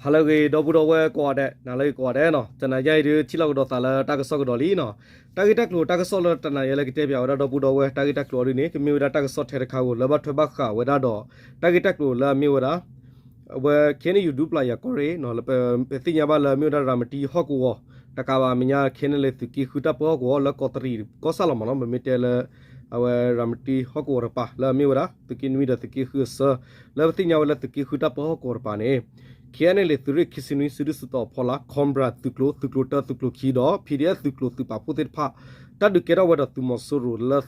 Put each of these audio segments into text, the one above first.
နၤလၢအဂ့ၤ ဒီပုၢ်ဒီဝဲၢ်ကိးဂၤဒဲး, နၤလၢအဂ့ၤကိးဂၤဒဲးနီၤ, တနၤညါအံၤဒုး ထံၣ်လိာ်ကဒီးသးလၢတၢ်ကစီၣ်ကဒီးလံနီၤ. တၢ်ဂ့ၢ်တၢ်ကျိၤတၢ်ကစီၣ်လၢတနၤညါလၢကတဲပၠးဝဲဒၣ်ဒီပုၢ်ဒီဝဲၢ် တၢ်ဂ့ၢ်တၢ်ကျိၤအီၤဒုးန့ၣ် ကမ့ၢ်ဝဲဒၣ်တၢ်ကစီၣ်ထဲတခါဧိၤ လၢဘၣ်ထွဲဘၣ်ဃးဝဲဒၣ်ဒီး တၢ်ဂ့ၢ်တၢ်ကျိၤလၢအမ့ၢ်ဝဲဒၣ် အဝဲ ခဲအံၤန့ၣ် ယူၤဒူပျၢ်ယၤကီၢ်ရ့ၣ်နီၤ, လၢပသ့ၣ်ညါဘၣ်လၢအမ့ၢ်ဝဲဒၣ်ရၤမတံဟီၣ်ကဝီၤ တကးဘၣ်အမဲာ်ညါ ခဲအံၤန့ၣ်လၢ သုးက့ဃုတၢ်ပၢဟီၣ်ကဝီၤ လၢကီးတရံးကီၢ်ဆၣ်လီၤမးနီၤ, ပမ့ၢ်တဲလၢ အဝဲရၤမတံဟီၣ်ကဝီၤတကပၤ လၢအမ့ၢ်ဝဲဒၣ် သုးက့နွံဒီးသုးက့ဃုအဆၢ လၢပသ့ၣ်ညါဝဲလၢသုးက့ဃုတၢ်ပၢဟီၣ်ကဝီၤတကပၤန့ၣ် ခဲအံၤန့ၣ်လၢ သုးရ့ၣ်ခံဆံနွံ စုဒုၣ်စုတီၤဖီလာ် Cobra သုးကျိၤ သုးကျိၤတၢ သုးကျိၤခံဒီး PDF သုးကျိၤသုးပာ်ဖှိၣ်သ့ၣ်တဖၣ် တၢ်ဒုးကဲထီၣ်ဝဲဒီးသုးမီၤစိရိၤလၢ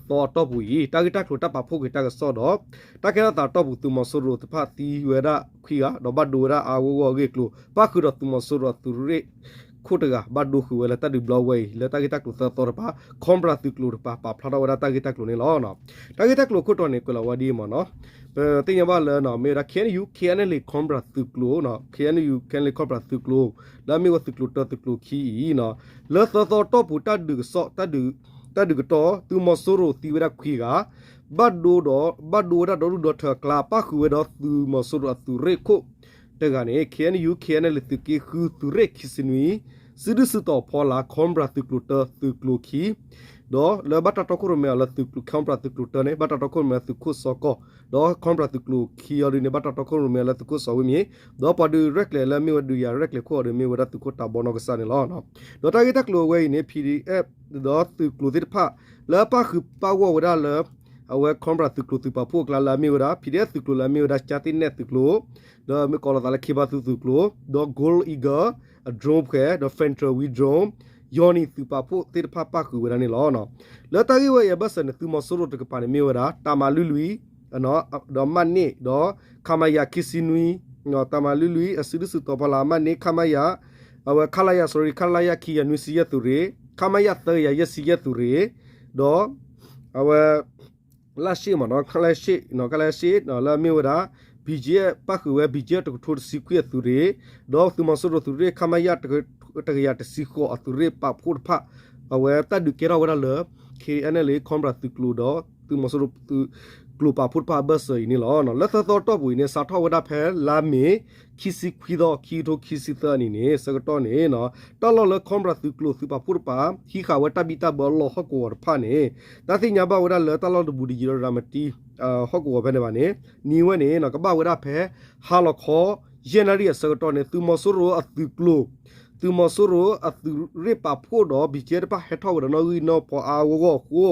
သၢသီအတီၢ်ပူၤအံၤ တၢ်ဂ့ၢ်တၢ်ကျိၤတၢ်ပာ်ဖှိၣ်က့ၤတၢ်ကစီၣ်ဒီး တၢ်ကဲထီၣ်သးအတီၢ်ပူၤ သုးမီၤစိရိၤတဖၣ်သံဝဲဒၣ်ခွံဂၤ ဒီးဘၣ်ဒိဝဲဒၣ်အါအါဂီၢ်ဂီၢ်အဂ့ၢ်အကျိၤ ပၣ်ဃုာ်ဒီးသုးမီၤစိရိၤအသုးရ့ၣ်ခိၣ်တဂၤ ဘၣ်ဒိဃုာ်ဝဲလၢတၢ်ဒုးဘျီဝဲအံၤ လၢတၢ်ဂ့ၢ်တၢ်ကျိၤသၢသီတကပၤ Cobra သုးကျိၤတကပၤ ပာ်ဖျါထီၣ်ဝဲဒၣ်တၢ်ဂ့ၢ်တၢ်ကျိၤန့ၣ်လီၤ. တၢ်ဂ့ၢ်တၢ်ကျိၤခိၣ်တီန့ၣ် ကွဲးလီၤဝဲဒ်အံၤမးနီၤ, ပသ့ၣ်ညါဘၣ်လၢ မ့ၢ်ဝဲဒၣ် ခဲအံၤန့ၣ် ယူၤ KNLA Cobra သုးကျိၤ ခဲအံၤန့ၣ် ယူၤ KNLA Cobra သုးကျိၤ လၢအမ့ၢ်ဝဲသုးကျိၤတၢသုးကျိၤခံအံၤနီၤ, လၢသၢသီတီၢ်ပူၤတၢ်ဒုးကစီၣ် တၢ်ဒုးကတီၢ် သုးမီၤစိရိၤသံဝဲဒၣ်ခွံဂၤ ဘၣ်ဒိဒီး ဘၣ်ဒိဝဲဒၣ်ဒီဒူၣ်ဒီထၢအကျါ ပၣ်ဃုာ်ဝဲဒီးသုးမီၤစိရိၤအသုးရ့ၣ်ခိၣ်တဂၤန့ၣ် ခဲအံၤန့ၣ် ယူၤ KNLA သုးက့ဃုသုးရ့ၣ်ခံဆံနွံ စုဒုၣ်စုတီၤဖီလာ် Cobra သုးကျိၤတၢသုးကျိၤခံ ဒီးလၢဘၣ်တၢ်တီခိၣ်ရိၣ်မဲအီၤလၢသုးကျိၤ Cobra သုးကျိၤတၢန့ၣ် ဘၣ်တၢ်တီခိၣ်ရိၣ်မဲသုးခိၣ်စီၤကီၢ်, ဒီး Cobra သုးကျိၤခံအီၤဒုးန့ၣ် ဘၣ်တၢ်တီခိၣ်ရိၣ်မဲလၢသုးခိၣ်စီၤဝ့မံၤ, ဒီးပှၤဒုးရဲၣ်ကျဲၤလၢအမ့ၢ်ဝဲဒုးယၤရဲၣ်ကျဲၤခိၣ်အီၤဒုးမ့ၢ်ဝဲဒၣ်သုးခိၣ်တၢ်ဘီနီၢ်ကစၢ်န့ၣ်လီၤ. ဒီးတၢ်ဂ့ၢ်တၢ်ကျိၤအဝဲအံၤန့ၣ် PDF ဒီးသုးကျိၤသ့ၣ်တဖၣ် လၢအပၣ်ဃုာ်ပၣ်ဂီၢ်ဝဲဒၣ်လၢ အဝဲ Cobra သုးကျိၤသုးပာ်ဖှိၣ်အကျါလၢအမ့ၢ်ဝဲဒၣ် PDF သုးကျိၤလၢအမ့ၢ်ဝဲဒၣ် ကၠါသ့ၣ်နဲၣ်သုးကျိၤ ဒီးမ့ၢ်ကိးလီၤသးလၢ ခ့ဘါသူသုးကျိၤ ဒီး Gold Eagle အ drone ဖှဲး ဒီး Panther V drone ယီၤနံၤသုးပာ်ဖှိၣ်သ့ၣ်တဖၣ်ပၣ်ဃုာ်ဝဲဒၣ်န့ၣ်လီၤ. လၢတၢ်ဂ့ၢ်ဝဲအံၤအဘၢၣ်စၢၤန့ၣ် သုးမီၤစိရိၤတကပၤန့ၣ်မ့ၢ်ဝဲဒၣ် တၢ်မၤလွံၢ်လွံၢ် ဒီးမးန့ၢ် ဒီး ခမရ ခံဆံနွံ တၢ်မၤလွံၢ်လွံၢ် အစုဒုၣ်စုတီၤဖီလာ် မးန့ၢ် ခမရ အဝဲ ခလရ sorry ခလရ ခံကယၤနွံဆံယဲၢ်သုးရ့ၣ် ခမရ သၢကယၤယဲၢ်ဆံယဲၢ်သုးရ့ၣ် ဒီး အဝဲ လၢရှ့ၣ်မးနီၤ ခလရရှ့ၣ် ခလရရှ့ၣ် လၢအမ့ၢ်ဝဲဒၣ် BGF ပၣ်ဃုာ်ဝဲ BGF တကထိတဆံခွံအသုးရ့ၣ် ဒီးသုးမီၤစိရိၤသုးရ့ၣ် ခမရ တကယၤတဆံဃိးအသုးရ့ၣ်ပာ်ဖှိၣ်တဖၣ် အဝဲတၢ်ဒုးကဲထီၣ်ဝဲဒၣ်လၢ KNLA Cobra သုးကျိၤဒီး သုးမီၤစိရိၤသုးကျိၤပာ်ဖှိၣ်တဖၣ်အဘၢၣ်စၢၤအံၤန့ၣ်လီၤ. လၢသၢသီတီၢ်ပူၤအံၤန့ၣ် စးထီၣ်ဝဲဒၣ်ဖဲလါမ့ၤ ခံဆံခွံသီ ခံကထိခံဆံသၢအနံၣ်န့ၣ် ဆၢကတီၢ်န့ၣ် တၢ်လီၢ်လၢ Cobra သုးကျိၤသုးပာ်ဖှိၣ်တဖၣ် ဟံးဃာ်ဝဲတၢ်ဘံၣ်တၢ်ဘၢအလီၢ်ဟီၣ်ကဝီၤတဖၣ်န့ၣ် တၢ်သ့ၣ်ညါဘၣ်ဝဲဒၣ်လၢတၢ်လီၢ်တဘူးဒီးယံၤဒီး ရၤမတံ ဟီၣ်ကဝီၤဖဲန့ၣ်ဘၣ်န့ၣ် နံၤဝဲန့ၣ် ကဘၣ်ဝဲဒၣ်ဖဲ ဟါလီၤခီ ယဲၢ်နၣ်ရံၣ်အဆၢကတီၢ်န့ၣ် သုးမီၤစိရိၤအသုးကျိၤ သုးမီၤစိရိၤအသုးရ့ၣ်ပာ်ဖှိၣ်ဒီး BGF တဖၣ်ဟဲထီၣ်ဝဲဒီးနီၣ်ဂံၢ်နီၣ်ဖီအါအါဂီၢ်ဂီၢ်အဃိ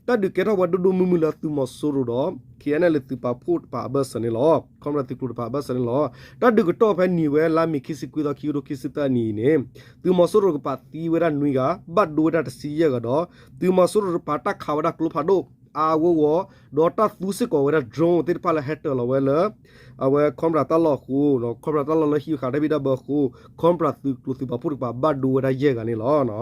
တၢ်ဒုးကဲထီၣ်ဝဲဒိၣ်ဒိၣ်မုၢ်မုၢ်လၢသုးမီၤစိရိၤဒီး KNLA သုးပာ်ဖှိၣ်တဖၣ်အဘၢၣ်စၢၤန့ၣ်လီၤ. Cobra သုးကျိၤတဖၣ်အဘၢၣ်စၢၤန့ၣ်လီၤ. တၢ်ဒုးကတီၢ်ဖဲနံၤဝဲလါမ့ၤ ခံဆံခွံသီ ခံကထိခံဆံသၢအနံၤအံၤန့ၣ် သုးမီၤစိရိၤကပၤသံဝဲဒၣ်နွံဂၤ ဘၣ်ဒိဝဲဒၣ်တဆံယဲၢ်ဂၤဒီး သုးမီၤစိရိၤတကပၤတၢ်ခးဝဲဒၣ်ကျိဖးဒိၣ်အါအါဂီၢ်ဂီၢ် ဒီးတၢ်သူစ့ၢ်ကီးဝဲဒၣ် drone သ့ၣ်တဖၣ်လၢဟဲတၢၤလီၤဝဲလၢ အဝဲ Cobra တၢ်လီၢ်အဃိ Cobra တၢ်လီၢ်လၢဟံးဃာ်တၢ်ဘံၣ်တၢ်ဘၢအဃိ Cobra သုးကျိၤသုးပာ်ဖှိၣ်တကပၤဘၣ်ဒိဝဲဒၣ်ယဲၢ်ဂၤန့ၣ်လီၤ.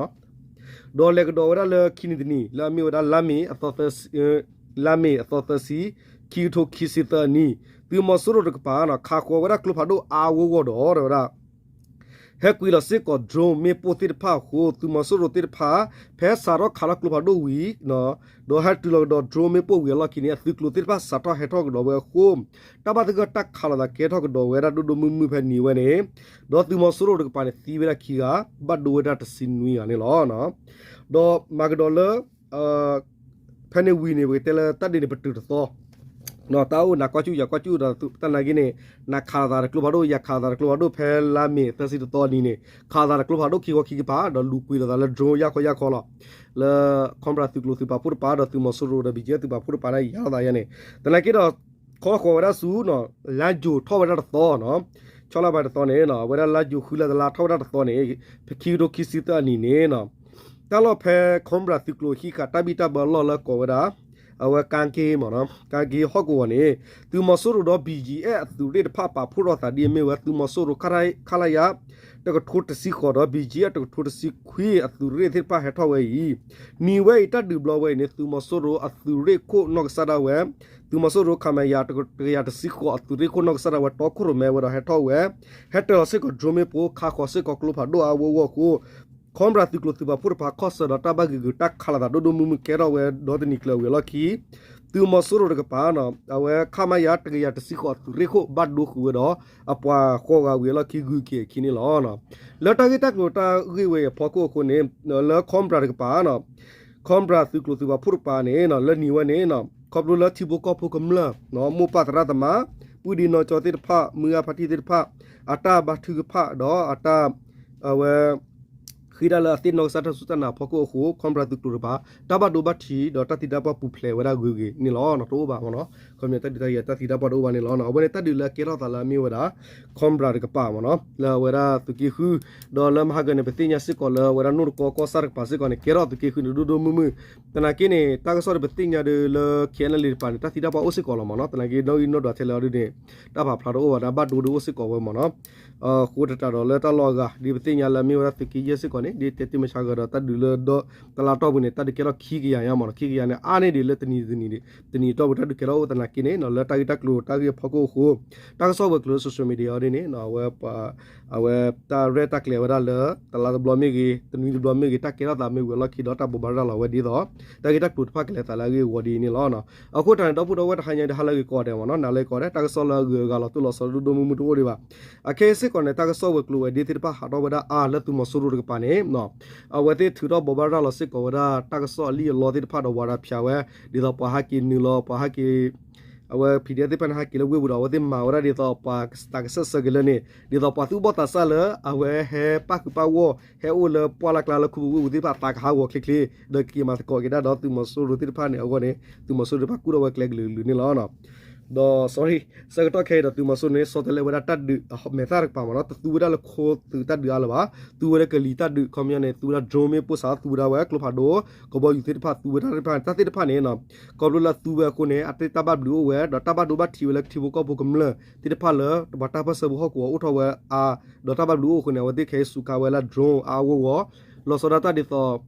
ဒီးလဲၤကဒီးဝဲဒၣ်လၢခံနံၤတနံၤ လၢအမ့ၢ်ဝဲဒၣ်လါမ့ၤအသီသၢဆံ လါမ့ၤအသီသၢဆံ ခံကထိခံဆံသၢအနံၤ သုးမီၤစိရိၤတကပၤ ခးဃီၤဝဲဒၣ်ကျိဖးဒိၣ်အါအါဂီၢ်ဂီၢ်ဒီး တဲဝဲဒၣ် ဟဲကွံာ်လီၤစ့ၢ်ကီး drone မ့ၣ်ပိၢ်သ့ၣ်တဖၣ်အဃိ သုးမီၤစိရိၤသ့ၣ်တဖၣ် ဖဲစးထီၣ်ခးလီၤကျိဖးဒိၣ်ဝံၤ ဒီးဟဲတုၤလီၤကဒီး drone မ့ၣ်ပိၢ်ဝံၤအလီၢ်ခံန့ၣ် အသုးကျိၤသ့ၣ်တဖၣ်စးထီၣ်ဟဲထီၣ်ကဒီးဝဲအဃိ တၢ်ဘၣ်သဂၢၢ်တၢ်ခးလိာ်သးကဲထီၣ်ကဒီးဝဲဒၣ်ဒိၣ်ဒိၣ်မုၢ်မုၢ်ဖဲနံၤဝဲန့ၣ် ဒီးသုးမီၤစိရိၤတကပၤန့ၣ် သံဝဲဒၣ်ခံဂၤ ဘၣ်ဒိဝဲဒၣ်တဆံနွံဂၤန့ၣ်လီၤ. ဒီးမၤကဒီးလၢ ဖဲန့ၣ်ဝံၤန့ၣ် ပကတဲလၢတၢ်ဒုးန့ၣ်ပတုာ်တသီ တၢ်အိၣ်နၤကီၢ်စူၣ်ယၤကီၢ်စူၣ်ဒီးတၢ်နာ်က့န့ၣ် နၤခးလိာ်သးဒီးကျိဖးဒိၣ် ယၤခးလိာ်သးဒီးကျိဖးဒိၣ်ဖဲလါမ့ၤသၢဆံတသီနံၤန့ၣ် ခးလိာ်သးဒီးကျိဖးဒိၣ်ခံခီခံကပၤ ဒီးလူၤကွံာ်လိာ်သးလၢ drone ယၢ်ခီယၢ်ခီလီၤ. လၢ Cobra သုးကျိၤသုးပာ်ဖှိၣ်တကပၤဒီးသုးမီၤစိရိၤဒီး BGF သုးပာ်ဖှိၣ်တကပၤန့ၣ် ယၤလိာ်သးယဲန့ၣ် သနာ်က့ဒီး ခီဃီၤဝဲဒၣ်ဆူ လါယူၤထီၣ်ဝဲဒၣ်တသီနီၤ ဆီလါဘၣ်တသီန့ၣ် အဝဲဒၣ်လါယူၤဃုလါတလါထီၣ်ဝဲဒၣ်တသီန့ၣ် ဖဲခံကထိခံဆံသၢအနံၤန့ၣ် တၢ်လီၢ်ဖဲ Cobra သုးကျိၤဟံးဃာ်တၢ်ဘံၣ်တၢ်ဘၢအလီၢ်လၢကိးဝဲဒၣ် အဝဲကါက့မးနီၤ ကါက့ဟီၣ်ကဝီၤန့ၣ် သုးမီၤစိရိၤဒီး BGF အသုးရ့ၣ်တဖၣ်ပာ်ဖှိၣ်ထီၣ်သးဒ်အမ့ၢ်ဝဲ သုးမီၤစိရိၤ ခလရ တကထိတဆံဃိးဒီး BGF တကထိတဆံခွံအသုးရ့ၣ်သ့ၣ်တဖၣ်ဟဲထီၣ်ဝဲအံၤ နံၤဝဲအံၤတၢ်ဒုးဘျီဝဲအံၤန့ၣ် သုးမီၤစိရိၤအသုးရ့ၣ်ခိၣ်နီၢ်ကစၢ်ဒၣ်ဝဲ သုးမီၤစိရိၤ ခမရ တကယၤတဆံဃိးအသုးရ့ၣ်ခိၣ်နီၢ်ကစၢ်ဒၣ်ဝဲတီခိၣ်ရိၣ်မဲဝဲဒီးဟဲထီၣ်ဝဲ ဟဲတၢၤလီၤစ့ၢ်ကီး drone မ့ၣ်ပိၢ် ခးဃီၤစ့ၢ်ကီးကျိဖးဒိၣ်အါအါဂီၢ်ဂီၢ်အဃိ ခီပညီသုးကျိၤသုးပာ်ဖှိၣ်တဖၣ်ခီၣ်ဆၢဒီးတၢ်ဘၣ်ဂ့ၤဂ့ၤတၢ်ခးလိာ်သးဒိၣ်ဒိၣ်မုၢ်မုၢ်ကဲထီၣ်ဝဲဒီတနံၤကျၢၤဝံၤအလီၢ်ခံ သုးမီၤစိရိၤတကပၤ အဝဲခမရ တကယၤတဆံဃိးသုးရ့ၣ်ခိၣ်ဘၣ်ဒိဃုာ်ဝဲဒီး အပှၤဃိးဂၤဝံၤအလီၢ်ခံဂုၤက့ၤအခံန့ၣ်လီၤ. လၢတၢ်ဂ့ၢ်တၢ်ကျိၤတၢ်ဂ့ၢ်ဝဲအံၤအဖီခိၣ်အဃိန့ၣ် လၢခီပညီတကပၤ ခီပညီသုးကျိၤသုးပာ်ဖှိၣ်တကပၤန့ၣ် လၢနံၤဝဲန့ၣ် ခီဖျိလၢထံဖိကီၢ်ဖိကမျၢၢ် မိၢ်ပၢ်သရၣ်သမါ ပုၢ်ဒ့နီၢ်ကၠီသ့ၣ်တဖၣ် မုၢ်ဂၢ်ဖါတံၢ်သ့ၣ်တဖၣ် အတၢ်ဘါထုကဖၣ်ဒီးအတၢ် အဝဲ ဃ့ဒၣ်လၢအသ့ၣ်နီၣ်ကစၢ်တၢ်စူၢ်တၢ်နာ်အဖီခိၣ်အဃိ ခီပညီသုးကျိၤတကပၤ တၢ်ဘၣ်ဒိဘၣ်ထံးဒီးတၢ်သံတၢ်ပှၢ်ပူၤဖျဲးဝဲဒၣ်ဂ့ၤဂ့ၤန့ၣ်လီၤ. တအိၣ်ဘၣ်မ့ၢ်နီၤ ခီပညီတၢ်ဒုးတၢ်ယၤတၢ်သံတၢ်ပှၢ်တအိၣ်ဘၣ်န့ၣ်လီၤ. အဝဲန့ၣ်တၢ်ဒုးလၢအကဲထီၣ်သးလၢအမ့ၢ်ဝဲဒၣ် ခီပညီတကပၤမ့ၢ်နီၤ လၢအဝဲဒၣ်သုးက့ဃု ဒီးလၢမဟါကန့ၣ် ပသ့ၣ်ညါစ့ၢ်ကီးလၢအဝဲဒၣ်နိၣ်တကီကီၢ်ဆၣ်တကပၤစ့ၢ်ကီးန့ၣ် ကဲထီၣ်သုးက့ဃုန့ၣ်ဒိၣ်ဒိၣ်မုၢ်မုၢ် သနာ်က့န့ၣ် တၢ်ကစီၣ်ဒီးပသ့ၣ်ညါဒီးလၢ KNLA တကပၤန့ၣ် တၢ်သံတၢ်ပှၢ်အိၣ်စ့ၢ်ကီးလီၤမ့ၢ်နီၤ သနာ်က့နီၣ်ဂံၢ်နီၣ်ဒွးထဲလဲၣ်အီၤဒ်န့ၣ် တၢ်ပာ်ဖျါတအိၣ်ဘၣ်ဒီးဘၣ်ဒိဒုးအိၣ်စ့ၢ်ကီးဝဲမ့ၢ်နီၤ အဃိသတးဒီးလၢတၢ်လီၢ်အဂၤ ဒ်ပသ့ၣ်ညါလၢအမ့ၢ်ဝဲဒၣ်သုးက့ယဲၢ်စ့ၢ်ကီးန့ၣ် ဒ်တဲတ့ၢ်မဆါဂၤဒီးတၢ်ဒုးလၢဒီတလါတီၢ်ပူၤန့ၣ် တၢ်ဒုးကဲထီၣ်ခံကယၤညါမ့ၢ်နီၤ ခံကယၤန့ၣ် အါန့ၢ်ဒံးလၢတနံၤတနံၤဒံး တနံၤတီၢ်ပူၤတၢ်ဒုးကဲထီၣ်အိၣ်သနာ်က့န့ၣ် လၢတၢ်ဂ့ၢ်တၢ်ကျိၤတၢ်ဂ့ၢ်အဖီခိၣ်အဃိ တၢ်ကစီၣ်ဝဲၤကျိၤလၢ social media အီၤဒ်န့ၣ် အဝဲ အဝဲတၢ်ရဲၣ်တၢ်ကျဲၤဝဲဒၣ်လၢ တလါတဘျီမ့ၢ်ဂ့ၤ တနွံတဘျီမ့ၢ်ဂ့ၤ တၢ်ကဲထီၣ်သးမ့ၢ်ဝံၤအလီၢ်ခံဒီးတၢ်ဘိးဘၣ်ရၤလီၤဝဲဒ်သိး တၢ်ဂ့ၢ်တၢ်ကျိၤတဖၣ်ကလဲၤသးလၢအဂ့ၢ်အဝီဒ်အံၤန့ၣ်လီၤ. အဃိတၢ်န့ၣ် ဒီပုၢ်ဒီဝဲၢ်တဟါညါဒီးဟါလၢအဂ့ၤကိးဂၤဒဲးမ့ၢ်နီၤ နၤလၢကိးဂၤဒဲး တၢ်ကစီၣ်လၢအဂုၤအဂၤလီၤတိၢ်လီၤဆီဒိၣ်ဒိၣ်မုၢ်မုၢ်တအိၣ်ဒံးဘၣ်. အခဲအံၤစ့ၢ်ကီးန့ၣ် တၢ်ကစီၣ်ဝဲၤကျိၤဝဲၤဒ့သ့ၣ်တဖၣ်ဟးထီၣ်ဝဲဒၣ်အါလၢသုးမီၤစိရိၤတကပၤန့ၣ် အဝဲသ့ၣ်ထုးထီၣ်ဘိးဘၣ်ရၤလီၤစ့ၢ်ကီးဝဲဒၣ်တၢ်ကစီၣ်အလံာ်အလီသ့ၣ်တဖၣ်ဒီးဝၤဒၣ်ဖၠးဝဲ ဒ်သိးပှၤဟးက့ၤနုာ်လီၤ ပှၤဟးက့ၤ အဝဲ PDF သ့ၣ်တဖၣ်န့ၣ် ဟဲက့ၤလၢဝ့ၢ်ပူၤဒီး အဝဲသ့ၣ်မၤဝဲဒၣ်ဒ်သိးပှၤသးကစၢၢ်ဆၢက့ၤလၢန့ၣ် ဒ်သိးပှၤသူၣ်ဘီၣ်သးစၢ်လၢ အဝဲဟဲပၣ်ဃုာ်ပၣ်ဂီၢ် ဟဲအိၣ်လၢပှၢ်လၢ်ကျါလၢခူပူၤဝ့ၢ်ပူၤသ့ၣ်တဖၣ် သးကဟးဂီၤချ့ချ့ ဒီးက့ၤမၤသကိးက့ၤဒၣ်ဒီးသုးမီၤစိရိၤသ့ၣ်တဖၣ်န့ၣ် အဂီၢ်န့ၣ် သုးမီၤစိရိၤတဖၣ်ကူၣ်ထီၣ်ဝဲကျဲကလုာ်ကလုာ်န့ၣ်လီၤ. ဒီး sorry ဆၢကတီၢ်ခဲအံၤဒီးသုးမီၤစိရိၤန့ၣ် ဆီတလဲဝဲဒၣ်တၢ်ဒုးအမဲာ်သၣ်တကပၤမ့ၢ်နီၤ တသူဝဲဒၣ်လၢခိသုးတၢ်ဒုးအါလၢၤဘၣ် သူဝဲဒၣ်ကလံၤတၢ်ဒုး ခီပညီန့ၣ် သူဝဲဒၣ် drone မ့ၢ်ပိၢ်စး သူဝဲဒၣ်ဝဲ ကျိဖးဒိၣ် ကဘီယူၤသ့ၣ်တဖၣ် သူဝဲဒၣ်တၢ်သ့ၣ်တဖၣ်န့ၣ် တၢ်သ့ၣ်တဖၣ်န့ၣ် ခီဖျိလၢသူဝဲအဃိန့ၣ် အတၢ်ဘၣ်ဘျုးအိၣ်ဝဲ ဒီးတၢ်ဘၣ်ဒိဘၣ်ထံးဝဲလၢထံဖိကီၢ်ဖိကမျၢၢ်သ့ၣ်တဖၣ်လၢ ပှၤတၢ်ပၢၢ်ဆၢဖိဟီၣ်ကဝီၤအိၣ်ထီၣ်ဝဲအါ ဒီးတၢ်ဘၣ်ဘျုးအိၣ်အဃိန့ၣ် အဝဲသ့ၣ်ခဲအံၤစူးကါဝဲလၢ drone အါအါဂီၢ်ဂီၢ် လီၤဆီဒၣ်တၢ်ဒ်သိး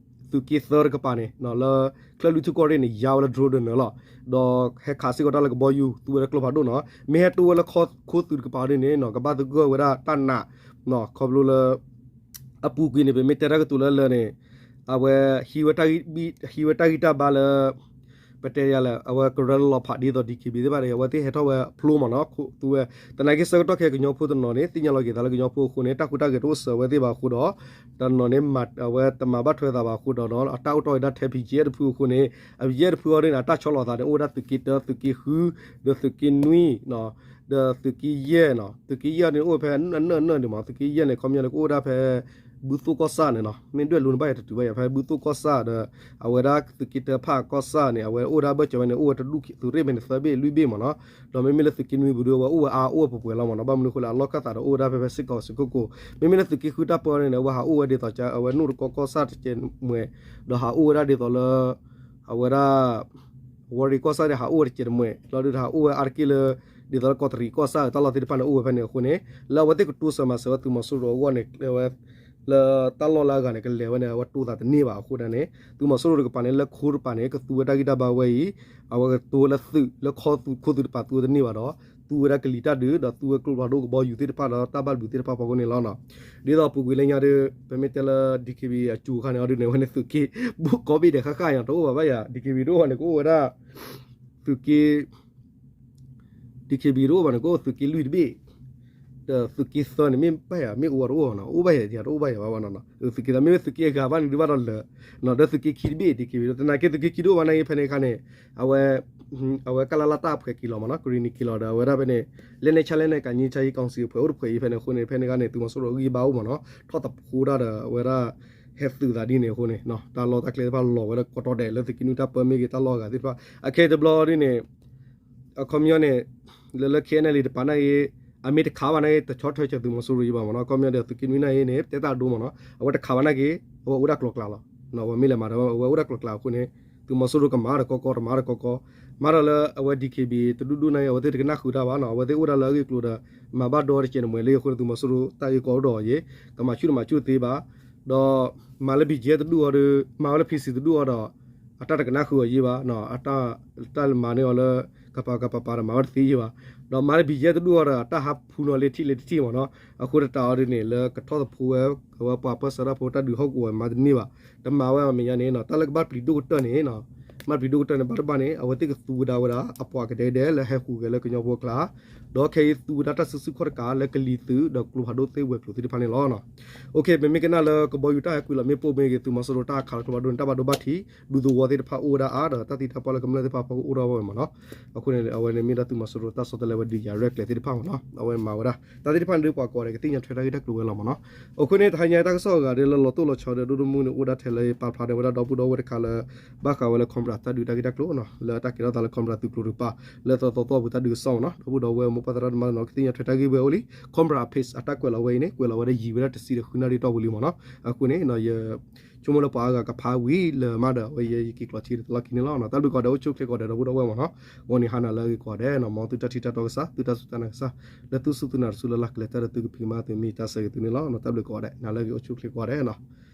သုးက့သၢတကပၤန့ၣ် လၢ ချၢၣ်လွံၢ်ထူၣ်ကီၢ်ရ့ၣ်န့ၣ် ယါဝဲလၢ drone တနၢၤလီၤ. ဒီးဟဲခးစ့ၢ်ကီးတၢ်လၢကဘီယူၤ သူဝဲလၢကျိဖးဒိၣ်နီၤ မ့ၢ်ဟဲတိၢ်ဝဲလၢခိသုးတကပၤဒ်န့ၣ်နီၤ ကဘၣ်သဂၢၢ်ဝဲဒၣ်တၢ်နာ် ခီဖျိလၢ အပူၤကွံာ်န့ၣ် ပမ့ၢ်တဲတၢ်ကတိၤလၢလၢန့ၣ် အဝဲ ဟံးဝဲတၢ်ဂံၢ်တၢ်ဘါလၢ ပတဲယၤလၢ အဝဲကရၢလီၤဖးဒ်သိး DKBA သ့ၣ်တဖၣ်န့ၣ် အဝဲသ့ၣ်ဟဲထီၣ်ဝဲဖျိမ့ၢ်နီၤ သူဝဲ သနာ်က့ဆၢကတီၢ်ခဲအံၤကညီဖိတနီၤန့ၣ် သ့ၣ်ညါလီၤက့ၤသးလၢကညီဖိအဃိန့ၣ် တၢ်ဟူးတၢ်ဂဲၤတအိၣ်စၢၤဝဲသ့ၣ်ဘၣ်အဃိဒီး တနီၤန့ၣ် အဝဲတမၤဘၣ်ထွဲသးဘၣ်အဃိဒီး အတၢ်အိၣ်တီၢ်ဝဲဒၣ်ထဲ BGF တဖုအဃိန့ၣ် အ BGF တဖုအီၤဒ်န့ၣ် အတၢ်ဆီလီၤသးန့ၣ် အိၣ်ဝဲဒၣ်သုးက့တၢ သုးက့ဃု ဒီးသုးက့နွံ ဒီးသုးက့ယဲၢ်နီၤ သုးက့ယဲၢ်န့ၣ်အိၣ်ဖဲအနၢၣ်အနၢၣ်န့ၣ်မး သုးက့ယဲၢ်န့ၣ် ခီပညီန့ၣ် ကအိၣ်ဝဲဒၣ်ဖဲ ဘုသိၣ်ကီၢ်ဆၣ်န့ၣ်နီၤ မ့ၢ်ဒွဲၣ်လိန့ၣ်ဘၣ်ယၤတတုၤဘၣ်ယၤ ဖဲဘုသိၣ်ကီၢ်ဆၣ်ဒီး အဝဲဒၣ်သုးက့တၢဖးကီၢ်ဆၣ်န့ၣ် အဝဲအိၣ်ဝဲဒၣ်ဘၢၣ်စၢၤဝဲန့ၣ် အိၣ်ဝဲတဒူၣ်သုးရ့ၣ်ဖဲန့ၣ် သၢဘ့ၣ်လွံၢ်ဘ့ၣ်မးနီၤ ဒီးမ့မ့ၢ်လၢသုးက့နွံပူၤဒီး အဝဲအိၣ်ဝဲပှဲၤပှဲၤလီၤမးနီၤ ဘၣ်မနုၤအဃိလဲၣ် အလီၢ်ခၢၣ်သးဒီးအိၣ်ဝဲဒၣ်ဖဲဖဲစ့ၢ်ကီးစ့ၢ်ကီးကိး မ့မ့ၢ်လၢသုးက့ဃုတၢ်ပၢန့ၣ် အဝဲဟးအိၣ်ဝဲဒ်သိး အဝဲနိၣ်တကီကီၢ်ဆၣ်တကဲးမွဲး ဒီးဟးအိၣ်ဝဲဒၣ်ဒ်သိးလၢ အဝဲဒၣ် ဝီၤရံၤကီၢ်ဆၣ်န့ၣ် ဟးအိၣ်ဝဲတကဲးတမှဲၤ လီၤဒုးဟးအိၣ်ဝဲအါတက့ၢ်လၢ ဒ်သိးလၢကီးတရံးကီၢ်ဆၣ်တၢ်လီၢ်သ့ၣ်တဖၣ်န့ၣ် အိၣ်ဝဲဖဲန့ၣ်အဃိန့ၣ် လၢအဝဲသ့ၣ်ကတိစၢၤမၤစၢၤဝဲသုးမီၤစိရိၤအဂီၢ်န့ၣ် ဝဲ လၢတၢ်လီၢ်လၢအဂၤန့ၣ် ကလဲၤဝဲန့ၣ် အဝဲတိသးတန့ၢ်ဘၣ်အဃိန့ၣ် သုးမီၤစိရိၤတကပၤန့ၣ် လၢခိတကပၤန့ၣ် ကသူဝဲတၢ်ဂံၢ်တၢ်ဘါဝဲအံၤ အဝဲကတိလၢသုးလၢခိသုးခိသုးတကပၤသူဝဲတန့ၢ်ဘၣ်ဒီး သူဝဲဒၣ်ကလံၤတၢ်ဒုး ဒီးသူဝဲကျိဖးဒိၣ်ကဘီယူၤသ့ၣ်တဖၣ်ဒီးတၢ်ဘၣ်ဘျုးသ့ၣ်တဖၣ်ဖီခိၣ်န့ၣ်လီၤ. ဒ်သိးပူၤကွံာ်လၢညါဒီး ပမ့ၢ်တဲလၢ DKBA အစူၤအခါန့ၣ်အီၤဒုးန့ၣ် အဝဲန့ၣ်သုးက့ ဘူးကီဘ့ၣ်ဒဲးဃၣ်ဃၣ်ညါတအိၣ်ဘၣ်ဘၣ်ယၤ DKBA တအိၣ်ဘၣ်န့ၣ် ကအိၣ်ဝဲဒၣ် သုးက့ DKBA တအိၣ်ဘၣ်န့ၣ် ကအိၣ်သုးက့လွံၢ်တဘ့ၣ် ဒီးသုးက့သၢန့ၣ် မ့ၢ်ဘၣ်ယၤ မ့ၢ်အိၣ်ဝဲတအိၣ်ဘၣ်နီၤ အိၣ်ဘၣ်ယၤ တအိၣ်ဘၣ်ယၤဘၣ်ဘၣ်နီၤ သုးက့သၢ မ့မ့ၢ်သုးက့အဂၤဘၣ်န့ၣ် ဒုးဘၣ်ဒီးလၢာ် ဒီးသုးက့ခံတဘ့ၣ် DKBA သနာ်က့သုးက့ခံတအိၣ်ဘၣ်နာ်က့ဖဲန့ၣ်အခါန့ၣ် အဝဲ အဝဲကလလတၢ်ဖှဲးက့ၤလီၤမးနီၤ ကရံၣ်နံၣ်က့ၤလီၤဒီး အဝဲဒၣ်ဖဲန့ၣ် လက်နက်ချလက်နက်ကိုင်ငြိမ်းချမ်းရေးကောင်စီ အဖှဲးအိၣ်တဖှဲးအံၤဖဲန့ၣ်အဃိန့ၣ် ဖဲန့ၣ်အခါန့ၣ် သုးမီၤစိရိၤအဂံၢ်ဘါအိၣ်မးနီၤ ထီၣ်သဖိဒၣ်ဒီး အဝဲဒၣ် ဟဲသုးသးဒ်န့ၣ်အဃိန့ၣ် တၢ်လီၢ်တၢ်ကျဲသ့ၣ်တဖၣ်လီၤဝဲဒၣ်ကိးတီၤဒဲးလၢသုးက့နွံတၢ်ပၢမ့ၢ်ဂ့ၤ တၢ်လီၢ်အဂၤသ့ၣ်တဖၣ် အခဲအံၤတဘျီဒ်န့ၣ် အခီပညီန့ၣ် လၢလၢ KNLA တပၤနာ်က့ အမ့ၢ်တခးဘၣ်နာ်က့ တဆီၣ်ထွဲစၢၤသုးမီၤစိရိၤအံၤဘၣ်မးနီၤ အခီပညီဒီးသုးက့နွံနာ်က့န့ၣ် ပတဲတၢ်ဒိမးနီၤ အဝဲတခးဘၣ်နာ်က့ အဝဲအိၣ်ဒၣ်ကျိၤကျဲလီၤ အဝဲမ့ၢ်လဲၤမၤဒီး အဝဲအိၣ်ဒၣ်ကျိၤကျဲအဃိန့ၣ် သုးမီၤစိရိၤကမၤဒီးကီကီ တမၤဒီးကီကီ မၤဒီးလၢအဝဲ DKBA တဒူၣ်ဒူၣ်နာ်က့ အဝဲသ့ၣ်တကနၣ်ဃုာ်တၢ်ဘၣ်နီၤ အဝဲသ့ၣ်အိၣ်ဒၣ်လၢအဂ့ၢ်ကျိၤဒီး မၤဘၣ်ဒီတကဲးတမှဲၤလံအဃိန့ၣ် သုးမီၤစိရိၤတၢ်ဂ့ၢ်ကီအိၣ်ဒီးအီၤယ့ၣ် ကမၤဆူၣ်တမၤဆူၣ်သ့ဘၣ် ဒီးမၤလၢ BGF တဒူၣ်အီၤဒီး မၤဝဲလၢ PC တဒူၣ်အီၤဒီး အတၢ်တကနၣ်ဃုာ်အီၤယ့ၣ်ဘၣ် တၢ်မၤန့ၢ်အီၤလၢ တၢ်ပာ်ကပာ်ပာ်ဒီးမၤဝဲတသ့ယဲၢ်ဘၣ်. ဒီးမၤတဘံၣ်ယဲၢ်တဒူၣ်အီၤဒီး တၢ်ဟးဖူနီၤလၢထံၣ်လၢတထံၣ်မ့ၢ်နီၤ. အဃိသတးအီၤဒ်န့ၣ် လၢကထီၣ်သဖှိဝဲ အဝဲပှၤပၢၢ်ဆၢတၢ်ဖိတၢ်ဒုးဟီၣ်ကဝီၤမၤတန့ၢ်ဘၣ်. တမၤဝဲအမဲာ်ညါန့ၣ်နီၤ တၢ်လၢကဘၣ်ပျံၤဒိၣ်ကတၢၢ်န့ၣ်နီၤ, ဘၣ်ပျံၤဒိၣ်ကတၢၢ်န့ၣ် ဘၣ်တဘၣ်န့ၣ် အဝဲသ့ၣ်ကသူဝဲဒၣ်ဝဲဒၣ် အပှၤကဒဲကဒဲလၢဟဲဃုာ်က့ၤလၢကညီဖိအကျါ, ဒီးခဲအံၤသူဝဲဒၣ်တၢ်စုဆူၣ်ခီၣ်တကးလၢကလံၤသုး ဒီးကျိဖးဒိၣ်သ့ၣ်ဝဲၤကျိၤသ့ၣ်တဖၣ်န့ၣ်လီၤ. ပမ့ၢ်ကနၣ်လၢကဘီယူၤတၢ်ဟဲကွံာ်လီၤမ့ၣ်ပိၢ်မ့ၢ်ဂ့ၤ သုးမီၤစိရိၤတၢ်ခးလီၤကျိဖးဒိၣ်န့ၣ် တၢ်ဘၣ်ဒိဘၣ်ထံး ဒူသဝီသ့ၣ်တဖၣ်အိၣ်ဝဲဒၣ်အါဒီး တၢ်သံတၢ်ပှၢ်လၢကမျၢၢ်သ့ၣ်တဖၣ်အဖီခိၣ်အိၣ်ထီၣ်ဝဲမ့ၢ်နီၤ. အဃိန့ၣ် အဝဲန့ၣ်မ့ၢ်ဒၣ်သုးမီၤစိရိၤတၢ်ဆီတလဲဝဲဒုးယၤရဲၣ်ကျဲၤသ့ၣ်တဖၣ်မ့ၢ်နီၤ. အဝဲမၤဝဲဒၣ် တၢ်သ့ၣ်တဖၣ်န့ၣ်ဒုးပှၤကိးဂၤဒဲး ကသ့ၣ်ညါထွဲတၢ်ဂ့ၢ်တၢ်ကျိၤဝဲလီၤမ့ၢ်နီၤ. အဃိန့ၣ် တဟါညါတၢ်ကစီၣ်အဂၤဒ်လၢလီၤတိၢ်လီၤဆီဒီးဒိၣ်ဒိၣ်မုၢ်န့ၣ် အိၣ်ဒၣ်ထဲလၢပာ်ဖျါန့ၢ်ဝဲဒၣ်ဒီပုၢ်ဒီဝဲၢ်တခါလၢ ဘၣ်ဃးဝဲလၢ Cobra တၢ်ဒုးတၢ်ဂ့ၢ်တၢ်ကျိၤနီၤ လၢတၢ်ကဲထီၣ်သးလၢ Cobra သုးကျိၤတကပၤ လၢသီသီသီပူၤတၢ်ဒုးကစီၣ်မ့ၢ်နီၤ. ဒီပုၢ်ဒီဝဲၢ်မိၢ်ပၢ်သရၣ်သမါနီၤ ကသ့ၣ်ညါထွဲတၢ်ဂ့ၢ်ဝဲအိၣ်လံ Cobra အ page အတၢ်ကွဲးလီၤဝဲအံၤန့ၣ် ကွဲးလီၤဝဲဒၣ်ယံာ်ဝဲဒၣ်တဆံဒီးဃုနၣ်ရံၣ်တီၢ်ပူၤလံမ့ၢ်နီၤ. အဃိန့ၣ် ယဆိကမိၣ်လၢပှၤအါဂၤကဖးဝံၤလၢၤမးဒီး အဝဲယဲယက့ၤကျိးထံတလီၢ်ခံန့ၣ်လီၤ. တၢ်ဘျုးကိးဂၤဒဲး အိၣ်ဆူၣ်အိၣ်ချ့ကိးဂၤဒဲး ဒီပုၢ်ဒီဝဲၢ်မ့ၢ်နီၤ. ဂီၤနံၤဟါနၤလၢအဂ့ၤကိးဂၤဒဲးနီၤ မ်သုတၢ်ထံၣ်တၢ်တီကစၢ် သုတၢ်စူၢ်တၢ်နာ်ကစၢ် လၢသုစူၢ်သုနာ်တစူၢ်လၢ်လၢ်ကလဲၤတၢ်ဒီးသုကဖံးကမၤသုမ့ၢ်တၢ်ဆၢဂ့ၤသုန့ၣ်လီၤ. တၢ်ဘျုးကိးဂၤဒဲး နၤလၢအဂ့ၤ အိၣ်ဆူၣ်အိၣ်ချ့ကိးဂၤဒဲးနီၤ.